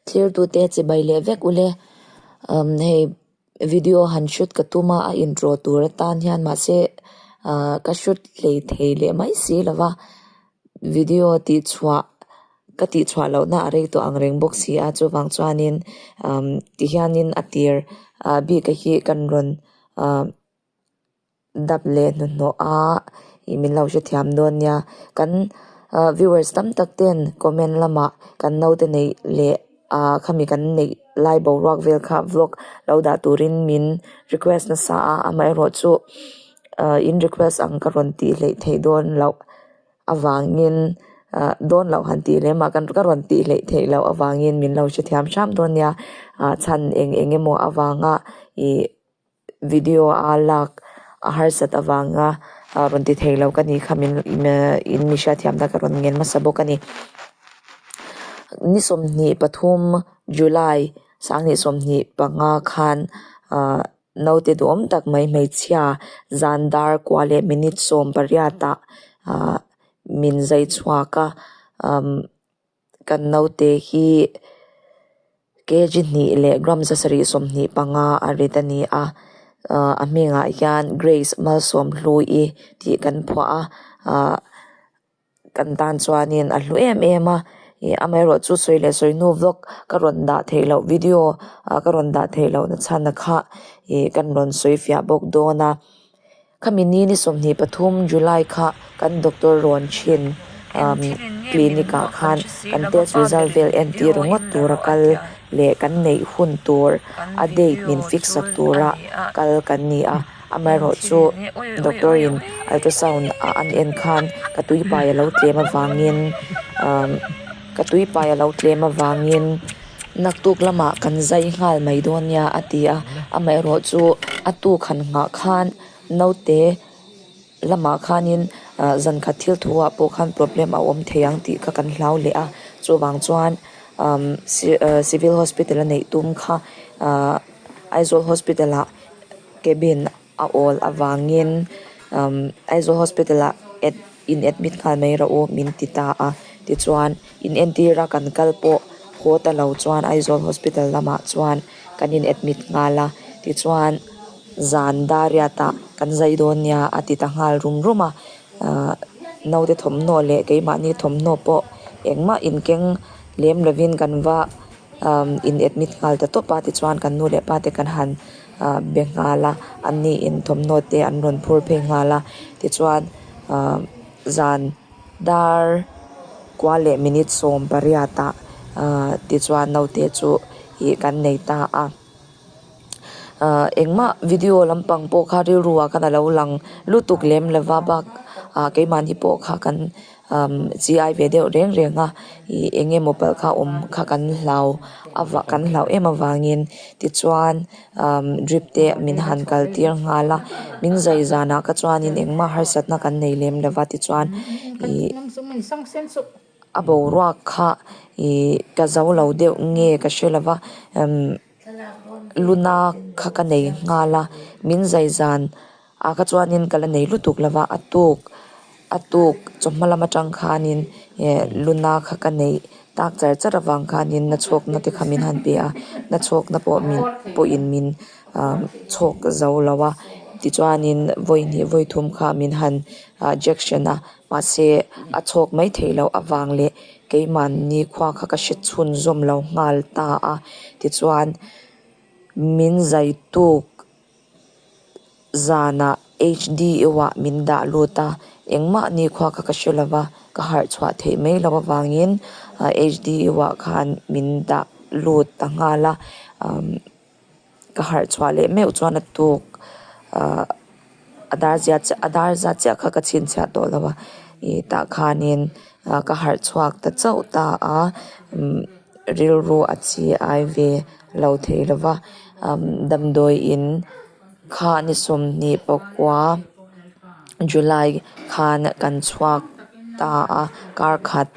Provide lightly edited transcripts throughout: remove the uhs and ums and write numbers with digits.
Thirtute chibai leh vek ule umm hei video han shoot ka tum a a intro tur atan hian mahse ahh ka shoot hlei thei leh mai si lo va video tih chhuah ka tih chhuah loh na a rei tawh ang reng bawk si a chuvang chuanin umm tihianin a tir ah bik a hi kan rawn ahh. Dap leh hnuhnawh a ih min lo hrethiam dawn nia kan ah viewers tam tak ten comment lamah kan naute neih leh ah khami kan neih lai boruak vel kha vlog lo dah turin min request nasa a amaherawhchu ah in request ang ka rawn tih hleih theih dawn loh avangin ah dawn loh han tih lem ah ka rawn tih hleih theih loh avangin min lo hrethiam hram dawn nia ah chhan eng eng emaw avanga ih. Video a lak a harsat avanga rawn ti thei lo ka nih kha min in mi hriatthiamna ka rawn ngen hmasa bawk a ni. Ni 23 July 2025 khan ah naute duhawm tak mai hmeichhia zan dar kua leh minute 18 ah ah min zai chhuak a umm. Kan naute hi kg hnih leh gram 725 a rit a ni a ahh a hmingah hian Grace Malsawmhlui tih kan phuah a ahh kan tan chuanin a hlu em em a ih amaherawh chu sawi leh sawi hnu vlog ka rawn dah theih loh video ah ka rawn dah theih loh na chhan kha ih kan rawn sawi fiah bawk dawn a. Khami ni ni 23 July kha kan doctor rawn thin umm clinic ah khan kan test result vel entir ringawt tura kal leh kan neih hun tur a date min fix sak tura kal kan ni a amaherawh chu doctor in ultrasound a an en khan ka tui pai alo tlem avangin umm ka tui pai alo tlem avangin. Naktuk lamah kan zai nghal mai dawn nia a ti a, amaherawh chu a tuk han nghah khan naute lamah khanin ah zan khat thil thu ah pawh khan problem a awm thei ang tih kha kan hlau leh a, chuvang chuan umm civil hospital a neih tum kha ah Aizawl hospital ah cabin a awl avangin umm Aizawl hospital ah in admit nghal mai rawh u min ti ta a tichuan. In entir a kan kal pawh haw ta lo chuan Aizawl hospital lamah chuan kan in admit nghal a tichuan zan dariat ah kan zai dawn nia a ti ta nghal rum rum a ahh naute thawmhnaw leh keimahni thawmhnaw pawh engmah inkeng lem lovin kan va umm in admit nghal ta tawp a tichuan kan nu leh pa te kan han ah be nghal a anni in thawmhnaw te an rawn phur phei nghal a tichuan ahh zan. Dar kua leh minute 18 ah ahh tichuan naute chu ih kan nei ta a ahh engmah video lampang pawh kha rilru ah khan alo lang lutuk lem lova bak ah keimahni pawh kha kan umm chi ai ve deuh reng reng a ih eng emaw palh kha awm kha kan hlau avang kan hlauh em avangin tichuan. umm drip te min han kal tir nghal a min zai zanah kha chuanin engmah harsatna kan nei lem lo va tichuan ih a boruak kha ih ka zo lo deuh nge ka hre lo va umm luna kha ka nei nghal a min zai zan ah kha chuanin ka la nei lutuk lo va a tuk a tuk chawhma lam atang khanin eh luna kha ka neih tak char char avang khanin na chhawkna te kha min han pe a na chhawkna pawh min pawhin min ah chhawk zo lo a tichuanin vawi hnih vawi thum kha min han ah jection a mahse a chhawk mai theih loh avang leh keimahni khua kha ka hre chhunzawm lo nghal ta a tichuan min zai tuk. Zanah HDU ah min dah lut a, engmah ni khua kha ka hre lo va, ka harh chhuah theih mai loh avangin HDU ah khan min dah lut ta nghal a, ka harh chhuah leh meuh chuan a tuk ah a dar zia chiah a dar zat chiah kha ka chhinchhiah tawh lo a, ih tah khanin ka harh chhuak ta chauh ta a rilru a chi ai ve lo thei lo va damdawi in kha ni 29 July khan kan chhuak ta a kar khat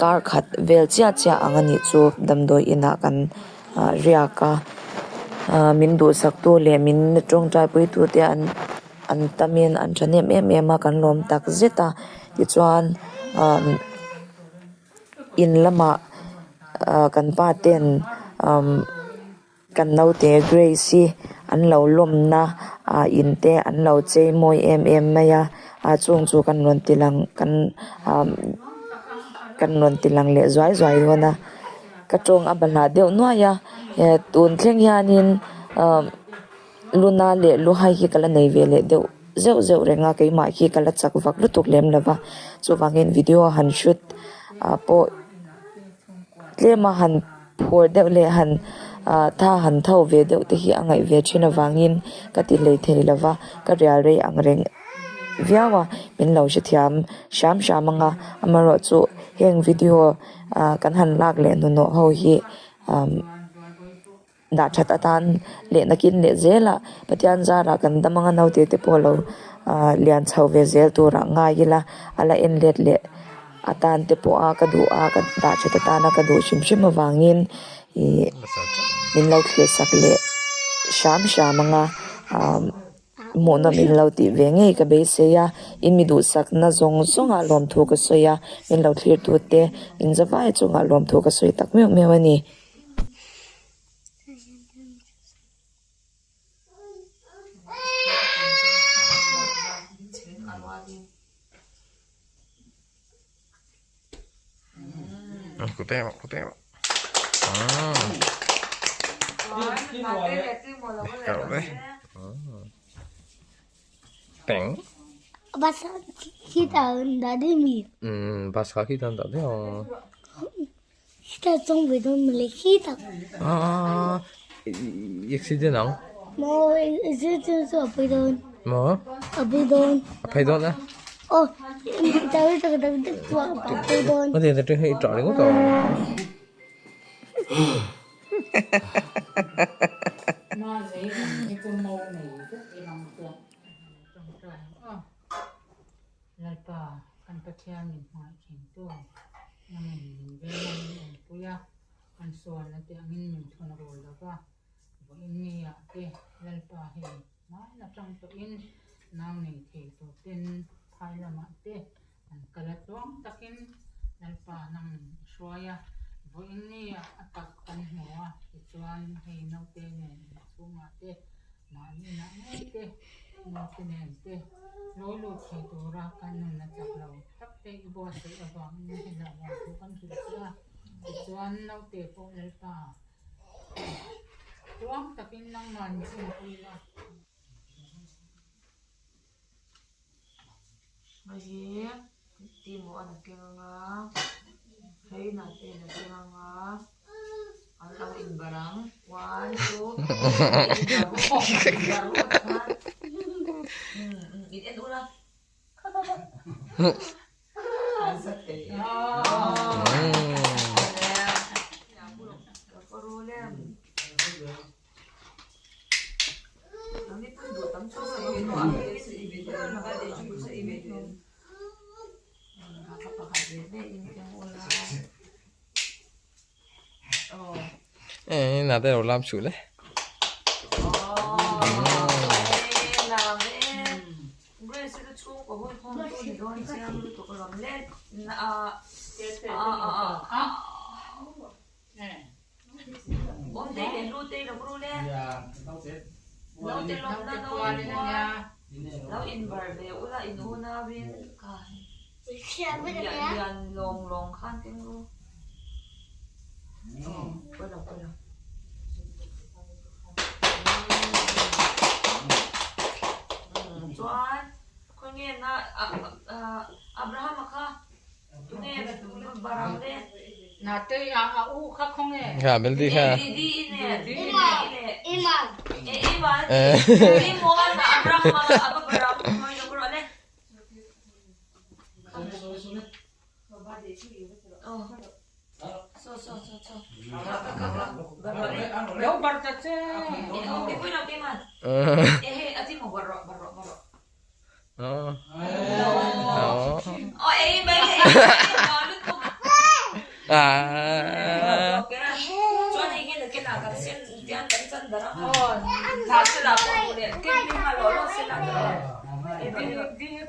kar khat vel chiah chiah ang a nih chu damdawi inah kan riak a min duhsak tu leh min tawngtai pui tu te an an tam in an thahnem em em a kan lawm tak zet a tichuan. In lamah kan pa ten umm kan naute Grace i an lo lawmna ah in te an lo chei mawi em em mai a ah chung chu kan rawn ti lang kan umm kan rawn ti lang leh zuai zuai dawn a ka tawng a bahlah deuh nuai a tun thleng hianin umm. Luna leh Luhai hi ka la nei ve leh deuh zeuh zeuh reng a, keimah hi ka la chak vak lutuk lem lo va, chuvangin video han shoot ah pawh tlem a han phur deuh leh han ah tha han tho ve deuh te hi a ngaih ve thin avangin ka ti hlei thei lo va, ka rial rei ang reng viau a, min lo hrethiam hram hram ang a, amaherawhchu heng video ah kan han lak leh hnuhnawh ho hi umm. Dah that atan leh nakin leh zelah Pathian zarah kan dam anga naute te pawh lo lian chho ve zel turah ngai ila a la en let leh atan te pawha ka duh a ka dah that atana ka duh hrim hrim avangin ih min lo thlir sak leh hram hram anga hmuhnawm in lo tih ve ngei ka beisei a in mi duhsakna zawng zawngah lawmthu ka sawi a min lo thlir tute in zavai chungah lawmthu ka sawi tak meuh meuh a ni. Lalpa, kan Pathian min hmangaih thintu, nangin min veng a min awmpui a, kan sualna te angin min thung rul lo va, vawiin ni ah te Lalpa hei hmain atang tawhin nau nei thei tur ten phai lamah te an kal a tluang takin Lalpa nangin i hruai a, vawiin ni ah a tak kan hmu a, tichuan hei naute nen inchhungah te Mahni inah ngei te, naute nen te lawi lut thei tura kan nunna chak lo tak te i buatsaih avangin helah huan thu kan hrilh che a, tichuan naute pawh Lalpa tluang takin nangmah min enpui la. Nà đây là làm chủ đấy. Kha Melody kha.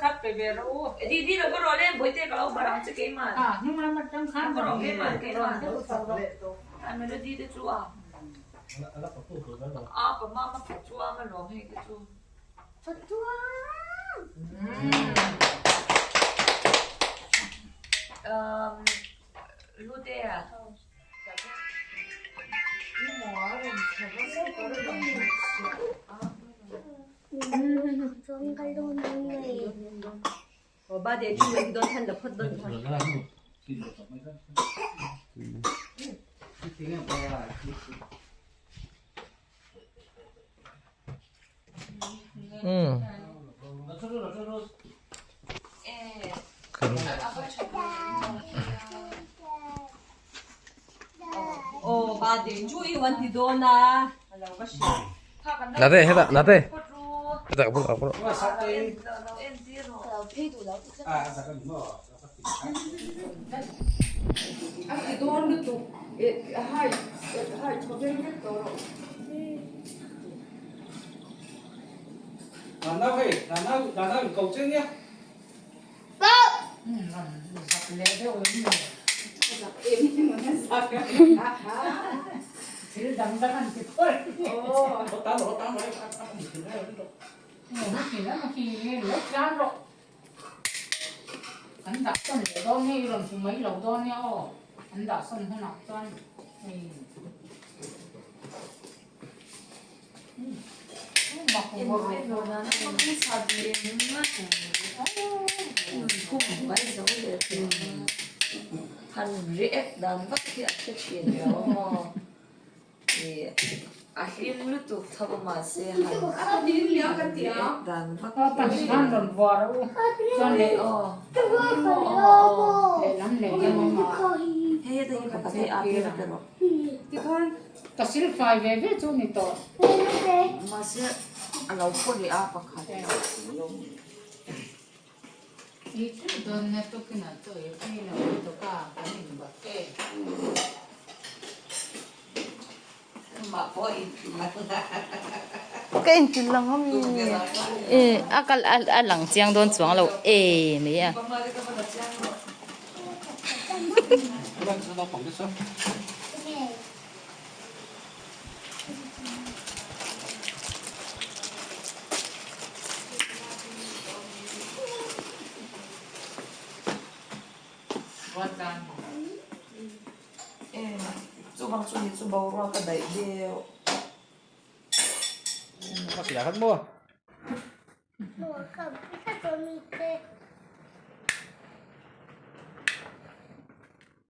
Thenkhat pe ve rawh u. Didi lo va rawh le, Bawihte ka lo barh ang che keimah. A hnung lam atang khan rawn keimah keimah. A melody te chu a. A pa mama phachuam alawm hei te chu. Phachuam! Um, Lutea. Nate hetah nate hetah ka bul ka bul. An dah sawn leh dawn hei rawn hmu mai lo dawn nia aw an dah sawn hunah chuan hei Han react dan vak hi a hre thin lo maw. A hlim lutuk tho a mahse han react dan vak hi hei heta hi pakhat hei a tir a pe rawh. Ka silfai ve ve chu ni tawh. Mahse a lo pawh leh a pakhat. I thil dawn na tukin a chaw i phei lo lutuk a kan inbak e. Amah pawh inti lang. Ka inti lang a mi. E a kal a lang chiang dawn chuang lo e mai a. Chuvang chu ni chu boruak a daih deuh.